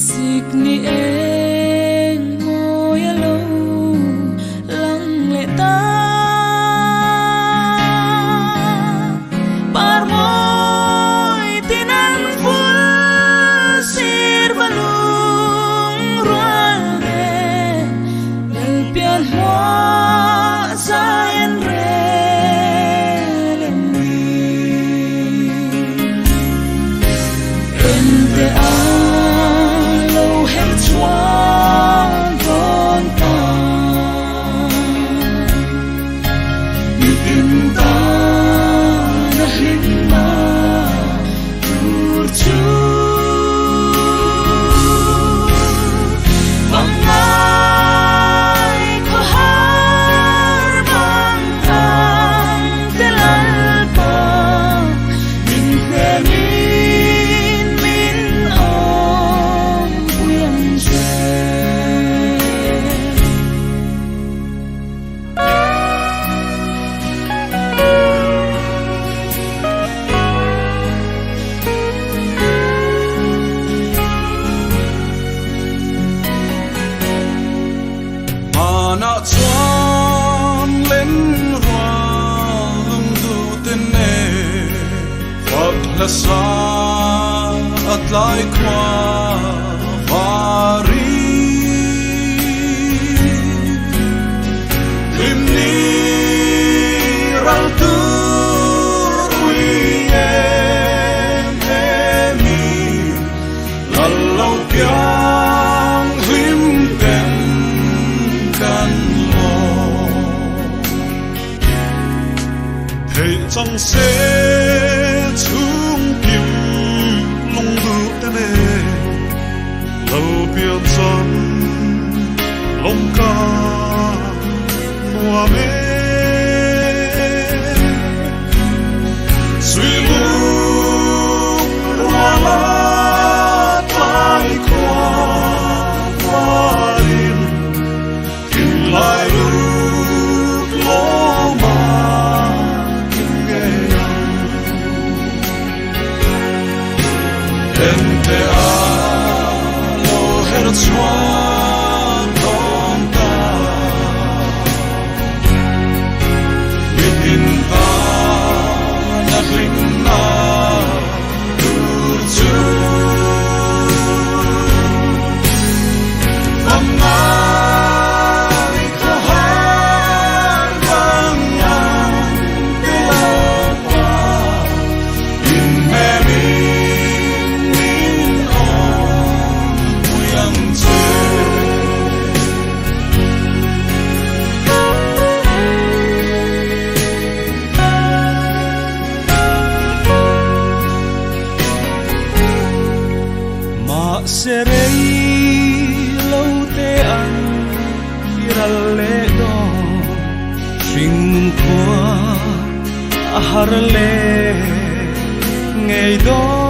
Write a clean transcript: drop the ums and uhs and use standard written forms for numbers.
Sikni eng mawi a lo lang leh ta. Par mawi tin an vul sir va lung rual nen Lalpian hmuah zai an rel em ni? Ente a lo her chhuak dawn ta. Mitin tan a hlim a tur chu. Pangngai khawhar bang ang te Lalpa min hnemin min awmpui ang che. Hmanah chuan len rual lungduh te nen fak hla sa a tlai khua var i. Hlim ni ral tur ui em em i lal lo piang hlim ten kan lawm. Theih chang se chhung kim lung duh te nen lal pian chang lawm ka nuam e. Suy lung rual a tlai khua varin thinlai lut lawm a kim ngei ang. Ente a lo her chhuak dawn ta. Mitin tan a hlimna tur chu. Vangngai khawhar vangngai te Lalpa inhmelin min awmpui ang che. Mahse rei lo te an i ral leh dawn, hringnun khua a har leh ngei dawn.